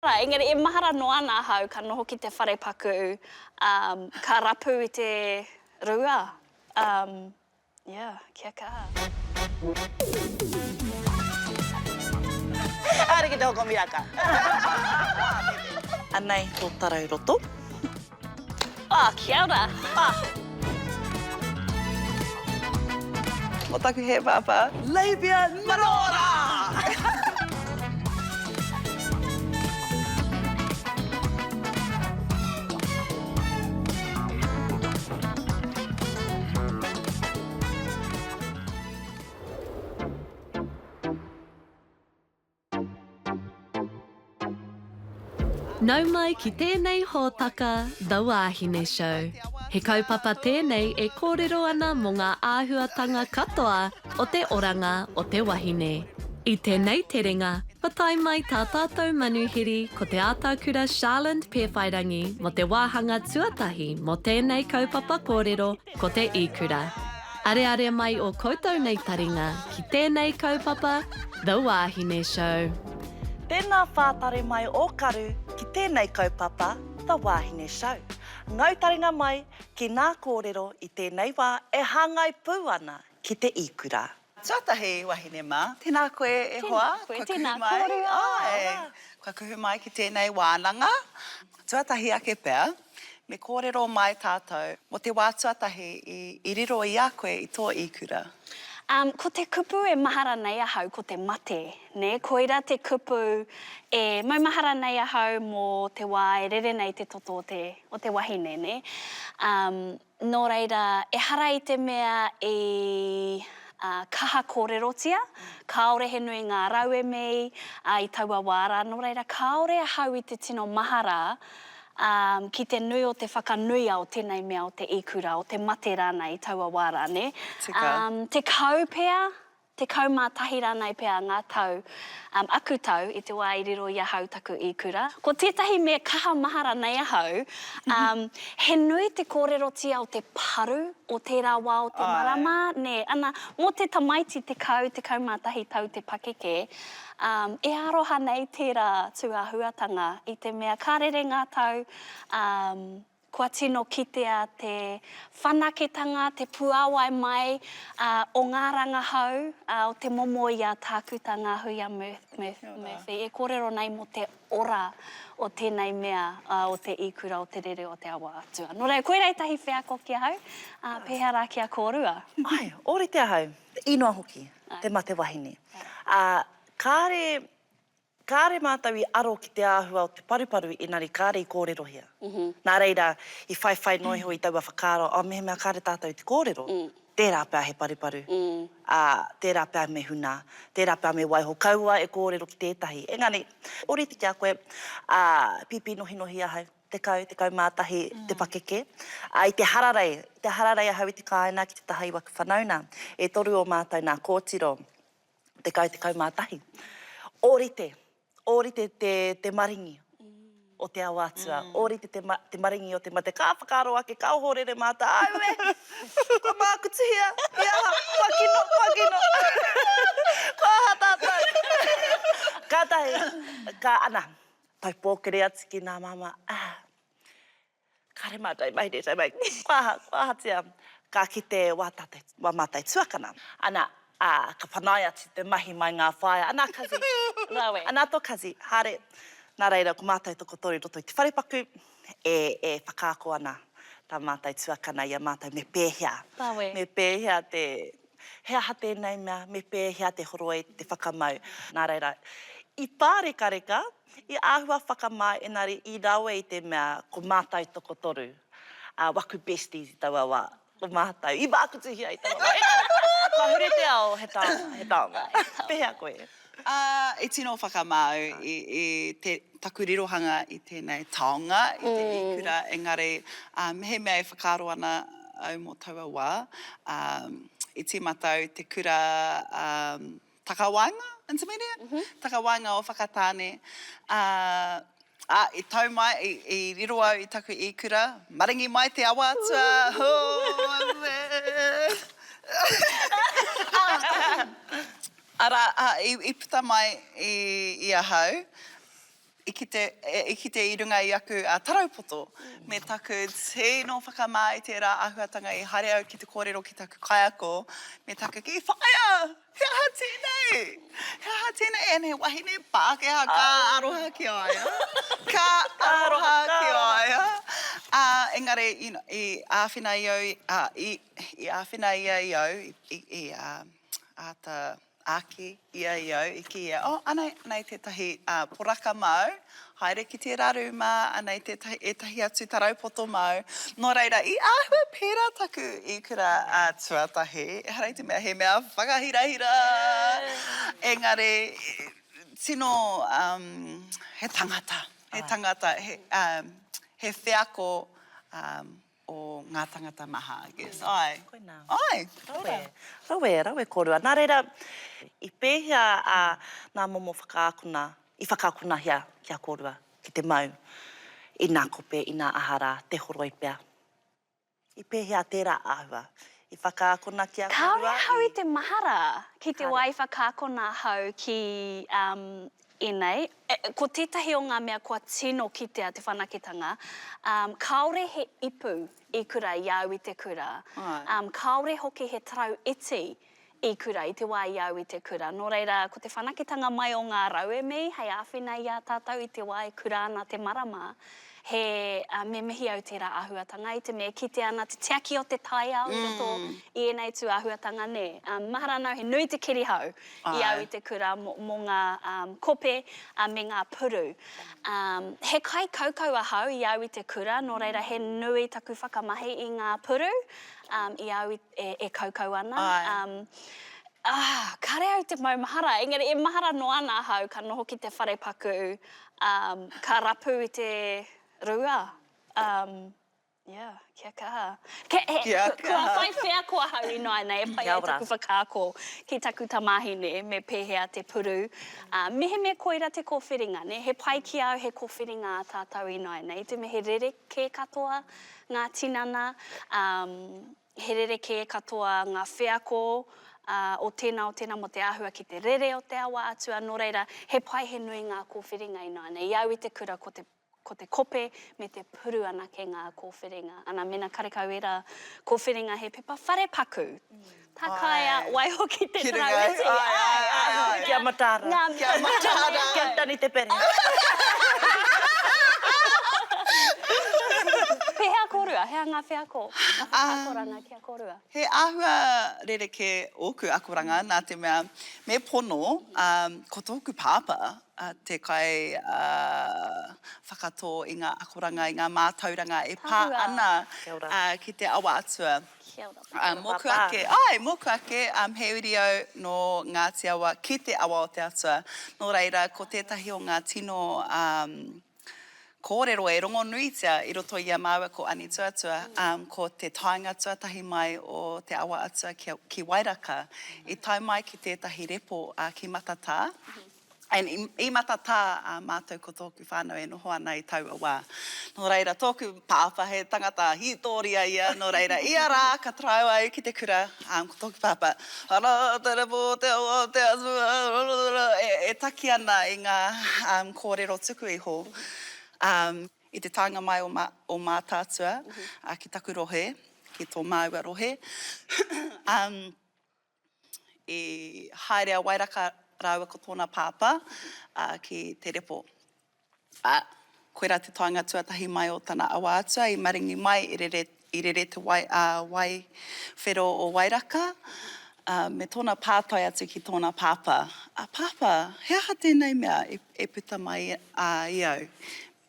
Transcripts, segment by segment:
Engari e mahara noa ana ahau ka noho ki te wharepaku, um, ka rapu i te rua, um, yeah, kia kaha. Haere ki te hoko miraka. Anei tō tarau roto. Oh, kia ora. Ah. Mo taku he pāpā. Labia minora! Nau mai ki tēnei hōtaka The Wāhine Show. He kaupapa tēnei e kōrero ana mō ngā āhuatanga katoa o te oranga o te wahine. I tēnei terenga, kua tae mai tā tātou manuhiri ko Te Ātaakura Sharland Pēwhairangi mō te wāhanga tuatahi mō tēnei kaupapa kōrero ko te ikura. Areare mai o koutou nei taringa ki tēnei kaupapa The Wāhine Show. Tēnā whātare mai o karu ki tēnei kaupapa The Wāhine Show. Ngau taringa mai ki nā kōrero i tēnei wā e hāngai pū ana ki te ikura. Tuatahi wahine mā, tēnā koe e hoa, kua kuhu mai, āe, kua kuhu mai ki tēnei wānanga. Tuatahi ake pea, me kōrero mai tātou mō te wā tuatahi i riro i a koe i tō ikura. Um, ko te kupu e mahara nei ahau ko te mate, nē, koira te kupu e maumahara nei ahau mō te wā e rere nei te toto o te, o te wahine, nē. Um, Nō reira, ehara i te mea i kaha kōrerotia, kāore he nui ngā rauemi i taua wā rā, nō reira, kāore ahau i te tino mahara ki te nui o te whakanuia o tēnei mea o te ikura, o te mate rānei i taua wā rā, nē. Tika. 10 pea 11 rānei pea ngā tau, um, aku tau i te wā i riro i ahau taku ikura. Ko tētahi mea kaha mahara nei ahau, um, he nui te kōrerotia o te paru o tērā wā o te marama, nē, ana, mō te tamaiti 10, 11 tau te pakeke, um, e aroha nei tērā tūāhuatanga i te mea ka rere ngā tau, um, Kua tino kitea te whanaketanga, te puāwai mai o ngā rangahau o te momo i a Tākuta Ngāhuia Murphy e kōrero nei mō te ora o tēnei mea o te ikura o te rere o te awa atua. Nō reira, koirā ētahi wheako ki ahau, pēhea rā ki a kōrua? Āe, ōrite ahau, inoa hoki, te mate wahine. Ā, kāre Kāre mātou i aro ki te āhua o te paruparu engari kāre i kōrerohia. Nā reira, i whaiwhai noa iho i taua whakaaro, oh, mehemea kāre tātou i te kōrero, tērā pea he paruparu, ā, tērā pea me huna, tērā pea me waiho kaua e kōrero ki tētahi. Engari, ōrite ki a koe, ā, pīpī nohinohi ahau, 10, 11 te pakeke. Ā, i te hararei, i te hararei ahau i te kāinga ki te taha i waku whanauna. E toru o mātou nā kōtiro. 10, 11. Ōrite, ōrite te, te maringi o te awa atua, ōrite te, te maringi o te mate. Ka whakaaro ake, ka ohorere mātou, aue, kua mākutuhia, i aha, kua kino, kua kino, kua aha tātou. Kātahi, ka, ana, taupōkere atu ki nā māmā, ah, Kāre mātou i mahi rētau mai, kua aha, kua ahatia, ka kite wā tātou, wā mātou tuakana. Ana, ā, ka whanai atu te mahi mai ngā whaea, ana kazi, Rawe. ana tō kazi, haere. Nā reira, ko mātou tokotoru i roto i te wharepaku, e, e whakaako ana tā mātou tuakana i a mātou me pēhea, Rawe. me pēhea te, he aha tēnei mea, me pēhea te horoi, te whakamau. Nā reira, i pārekareka, I āhua whakamā engari i rawe i te mea ko mātou tokotoru, ā, waku besties i taua wā, ko mātou, i mākutuhia i taua wā, engari kua huri te ao, he taonga, he taonga. Pēhea koe? Ā, i tino whakamā au i, i te, taku rirohanga i tēnei taonga, i te ikura, engari, ā, mehemea e whakaaro ana au mō taua wā, ā, i tīmata au te kura, ā, Takawaenga, intermediate? Takawaenga o Whakatāne. Ā, ā, i tau mai, i, i riro au i taku ikura, maringi mai te awa atua, hō, aue. Arā, ā, i, i puta mai i, i ahau. I kite, i kite i runga i aku tarau poto, me taku tino whakamā i tērā āhuatanga i haere au ki te kōrero ki taku kaiako, me taku kī, Whaea! He aha tēnei? He aha tēnei? And he wahine Pākehā ka aroha ki a ia. Ka aroha ki a ia. Ā, engari, you know, i āwhina i au, ā, i, i āwhina ia i au, i, i, ā, āta āki ia i au, i kī ia, oh, anei, anei tētahi poraka māu, haere ki tērā rūma, anei tētahi, ētahi atu tarau poto māu. Nō reira, i āhua pērā taku ikura tuatahi, ehara i te mea he mea whakahirahira, engari, tino, um, he tangata, he tangata, he, um, he wheako, um, o ngā tangata maha, I guess. Āe. Koinā. Āe. Rawe. Rawe, rawe kōrua. Nā reira, i pēhea a ngā momo whakaakona, i whakaakonahia ki a kōrua, ki te mau, inā kope, inā aha rā, te horoi pea? I pēhea tērā āhua? I whakaakona ki a kōrua? Kāore ahau i te mahara ki te wā i whakaakona ahau ki ēnei. Ko tētahi o ngā mea kua tino kitea te whanaketanga, kāore he ipu i kura i a au i te kura. Kāore hoki he tarau iti i kura, i te wā i a au i te kura. Nō reira, ko te whanaketanga mai o ngā rauemi hei āwhina i a tātou i te wā e kura ana te marama, he, me mihi au tērā āhuatanga i te mea e kitea ana te tiaki o te taiao i roto i ēnei tū āhuatanga, nē. Mahara ana au he nui te kirihau i au i te kura mō ngā kope me ngā puru. He kaikaukau ahau i au i te kura, nō reira he nui taku whakamahi i ngā puru i au e kaukau ana. Ah, kare au te maumahara, engari e mahara noa ana ahau ka noho ki te wharepaku, ka rapu i te rua. Yeah, kia kaha. Kia, he, Kia kua kaha. whai wheako ahau ināianei e pai Kia ai ora. taku whakaako ki taku tamāhine me pēhea te puru. Ā, mehemea koira te kōwhiringa, nē, he pai ki a au he kōwhiringa ā tātou ināianei, i te mea he rerekē katoa ngā tinana, ā, he rerekē katoa ngā wheako, ā, o tēnā, o tēnā mō te āhua ki te rere o te awa atua, nō reira, he pai he nui ngā kōwhiringa ināianei. I au i te kura ko te ko te kope me te puru anake ngā kōwhiringa. Ana, mēnā karekau ērā kōwhiringa he pepa wharepaku. Takaia, waihoki te Ki runga, tarauiti. ai, ai, ai, ai. Kia mataara. Ngā Kia mataara. Kia tani te pere. Pēhea kōrua? He aha ngā wheako, ngā whakaakoranga ki a kōrua? He āhua rerekē ōku akoranga nā te mea me pono ko tōku pāpā te kai whakatō i ngā akoranga, i ngā mātauranga e pā ana ki te awa atua. Mōku ake, āe, mōku ake, he uri au nō Ngāti Awa ki te awa o te atua. Nō reira, ko tētahi o ngā tino kōrero e rongonuitia i roto i a māua ko Anituatua, ko te taenga tuatahi mai o te awa atua ki Wairaka. I tae mai ki tētahi repo ki Matatā, And i matatā a mātou ko tōku whānau e noho ana i taua wā. Nō reira, tōku pāpā he tangata hītōria ia, nō reira, ia rā ka taraiwa au ki te kura, ko tōku pāpā, Ara te repo o te awa o te atua, e taki ana i ngā kōrero tuku iho. I te taenga mai o Mātaatua ki taku rohe, ki tō māua rohe, I haere a Wairaka rāua ko tōna pāpā ki te repo. Ā, koirā te taenga tuatahi mai o tana awa atua i maringi mai, i rere, i rere te wai, ā, wai whero o Wairaka, ā, me tōna pātai atu ki tōna pāpā, Ā, Pāpā, he aha tēnei mea e, e puta mai ā, i au?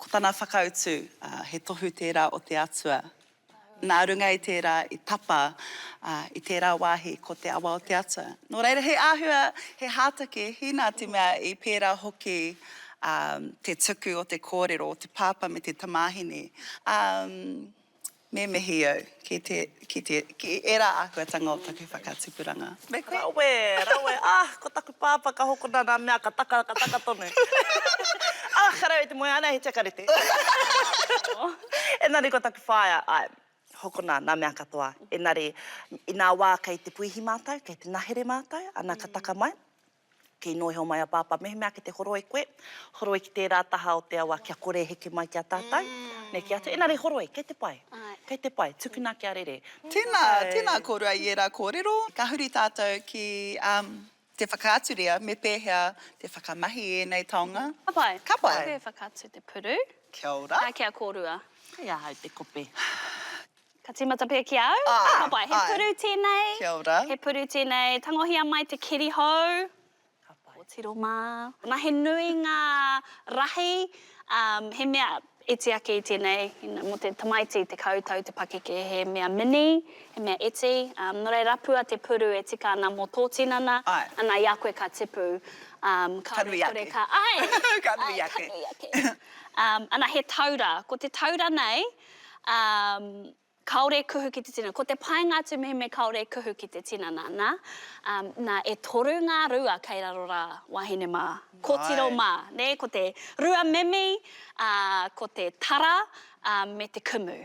Ko tana whakautu, ā, he tohu tērā o te atua. Nā runga i tērā i tapa i tērā wāhi ko te awa o te atua. Nō reira he āhua, he hātake hīnā te mea i pērā hoki te tuku o te kōrero o te pāpā me te tamāhine. Me mihi au ki te, ki te, ki ērā āhuatanga o taku whakatipuranga. Me koe? Rawe, rawe, ah, ko taku pāpā ka hokona nā mea ka taka, ka taka tonu. Ah, ka rawe te moe ana he tiakarete. Engari ko taku whaea, āe, hokona nā mea katoa. Engari, i nā wā kei te puihi mātou, kei te nahere mātou, ana ka taka mai. Kī noa iho mai a Pāpā, mehemea ki te horoi koe, horoi ki tērā taha o te awa kia kore e heke mai ki a tātou, neke atu. Engari horoi, kei te pai, kei te pai, tukuna kia rere. Tēnā, tēnā kōrua i ērā kōrero. Ka huri tātou ki te whakaaturia me pēhea te whakamahi i ēnei taonga. Ka pai. Ka pai. Koe whakaatu te puru. Kia ora. Ka kia kōrua. Kei ahau te kope. Ka tīmata pea ki au. Āe, Ka pai. He āe. puru tēnei. Kia ora. He puru tēnei. Tangohia mai te kirihou. Ka pai. Kōtiro mā. Nā, he nui ngā rahi, um, he mea iti ake i tēnei, you know, mō te tamaiti 10 tau te pakeke, he mea mini, he mea iti. Um, nō reira, rapua te puru e tika ana mō tō tinana, Āe. ana i a koe ka tipu, um, Ka kāore nui kore ake. ka, āe! Ka nui Āe, ake. ka nui ake. Um, ana, he taura. Ko te taura nei, Um, kāore e kuhu ki te tinana. Ko te painga atu mehemea kāore e kuhu ki te tinana, nā, um, nā, e toru ngā rua kei raro rā, wāhine mā, kōtiro mā, nē, ko te rua mimi, ā, ko te tara, ā, me te kumu,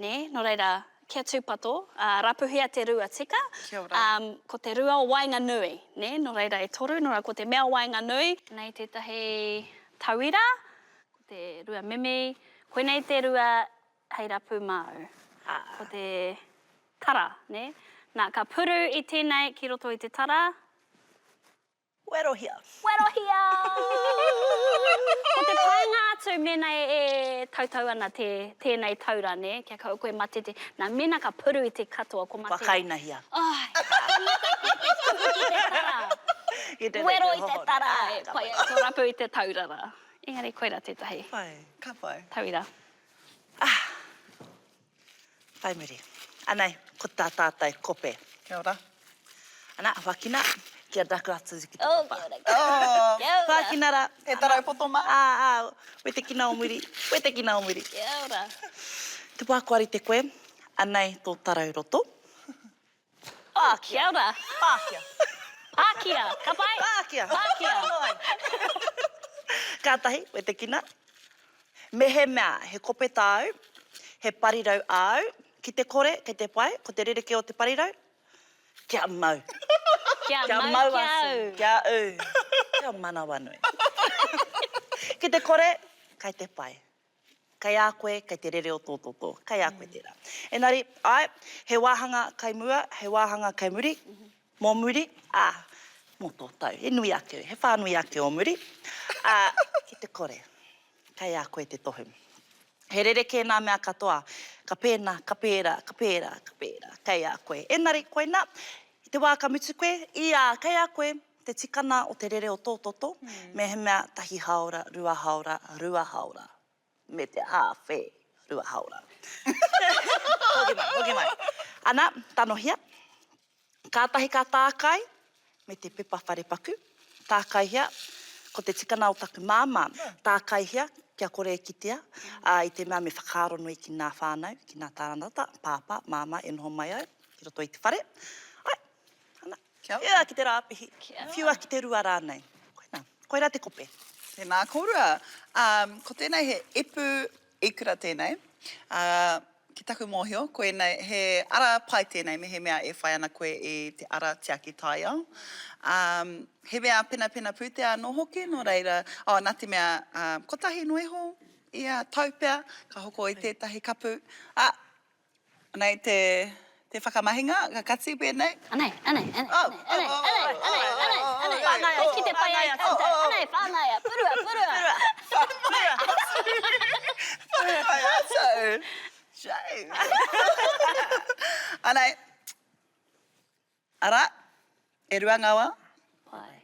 nē, nō reira, kia tūpato, ā, rapuhia te rua tika, Kia ora. ā, ko te rua o waenganui, nē, nō reira e toru, nō reira ko te mea o waenganui. Nei tētahi tauira, Ko te rua mimi, koinei te rua hei rapu māu. Ko te tara, nē? Nā, ka puru i tēnei ki roto i te tara. Werohia! Werohia! Ko te painga atu mēnā e tautau ana te, tēnei taura, nē, kia kaua koe matete. Nā, mēnā ka puru i te katoa, ko mate. Kua kainahia. Ai, ko mate koe te kuhu ki te tara. Wero i te tara, e pai ai tō rapu i te taura rā. Engari koira tētahi. Pai. Ka pai. Tauira. Ah! Whai muri. Anei, ko tā tātou kope. Kia ora. Ana, whakina, kia raku atu ki te Oh, papa. kia ora, kia ora. Oh! Kia ora. Whakina ra. He tarau poto mā. Ā, ā, wetekina o muri, wetekina o muri. Kia ora. Te wā kua rite koe, anei tō tarau roto. Oh, kia ora. Pākia. Pākia, ka pai? Pākia. Pākia. Kātahi, wetekina. Mehemea he kope tāu, he parirau āu, ki te kore, kei te pai, ko te rerekē o te parirau, kia mau. Kia, kia mau, mau kia atu, au. Kia ū. Kia manawanui. Ki te kore, kei te pai. Kei a koe, kei te rere o tō toto, kei a koe tērā. Engari, āe, he wāhanga kei mua, he wāhanga kei muri, mō muri, ā, mō tō tau, he nui ake, he whānui ake o muri, ā, ki te kore, kei a koe te tohu. He rerekē nā mea katoa, ka pēnā, ka pērā, ka pērā, ka pērā, kei a koe. Engari, koinā, i te wā ka mutu koe, i a, kei a koe, te tikana o te rere o tō toto, mehemea tahi hāora, rua hāora, rua hāora, me te hāwhe, rua hāora. Hoki mai, hoki mai. Ana, tanohia. Kātahi ka tākai me te pepa wharepaku. Tākaihia, ko te tikana o taku māmā, tākaihia kia kore e kitea, ā, i te mea me whakaaro nui ki nā whānau, ki nā tāngata, pāpā, māmā e noho mai ai ki roto i te whare. Āe, Ana. Kia ora. Whiua ki te rāpihi. Kia ora. Whiua ki te rua rānei. Koinā. Koirā te kope. Tēnā kōrua. Um, ko tēnei he epu ikura tēnei. Uh, ki taku mōhio, koinei, he ara pai tēnei mehemea e whai ana koe i te ara tiaki taiao. Um, he mea penapena pūtea anō hoki, nō reira, oh, nā te mea, um, kotahi noa iho ia tau pea, ka hoko i tētahi kapu, ah, Anei te, te whakamahinga, ka kati pēnei. Anei, anei, anei, Oh, anei, oh, oh, anei, oh, anei, oh, anei, oh, anei. oh, Kei kite pai ai oh, koutou. oh, oh. Anei, whāngaia, purua, purua. Whāngai atu. Whāngai atu. Shame. Anei. Arā, e rua ngā wā. Pai.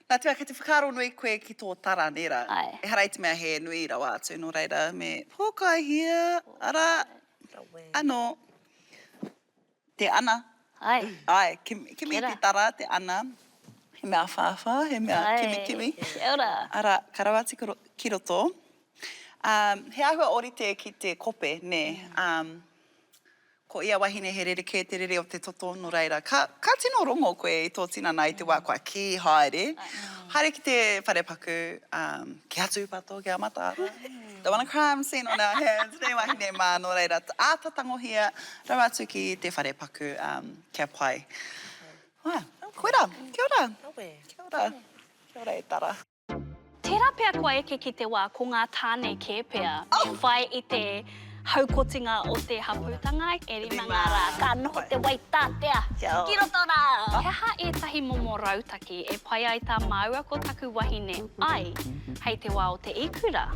Nā te mea kei te whakaaro nui koe ki tō tara, nē rā? Āe. Ehara i te mea he nui rawa atu, nō reira me pōkaihia, arā, anō, te ana. Āe. Āe, kimi, kimi Kia te tara, te ana, he mea whāwhā, he mea kimikimi. Āe, kia ora. Arā, ka rawa atu ki roto. Um, he āhua ōrite ki te kope, nē? Um, Ko ia wahine he rerekē te rere o te toto, nō reira, ka, ka tino rongo koe i tō tinana i te wā kua kī haere. Haere ki te wharepaku, um, kia tūpato, kia mataara. Don't want a crime scene on our hands, nē wahine mā, nō reira, āta tangohia rawa atu ki te wharepaku, um, kia pai. Ā, koirā, kia ora. Kawe. Kia ora. Kia ora e Tara. Tērā pea kua eke ki te wā ko ngā tāne kē pea me whai i te haukotinga o te hapūtanga e rima ngā rā ka noho te wai tātea ki roto rā! He aha ētahi momo rautaki e pai ai tā māua ko taku wahine ai hei te wā o te ikura?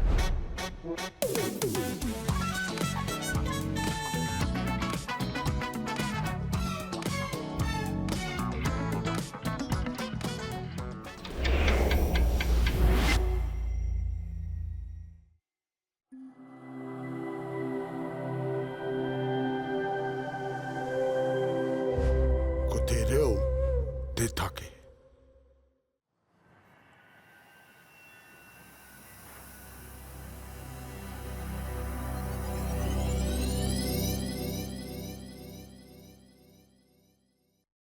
Ko te reo te take.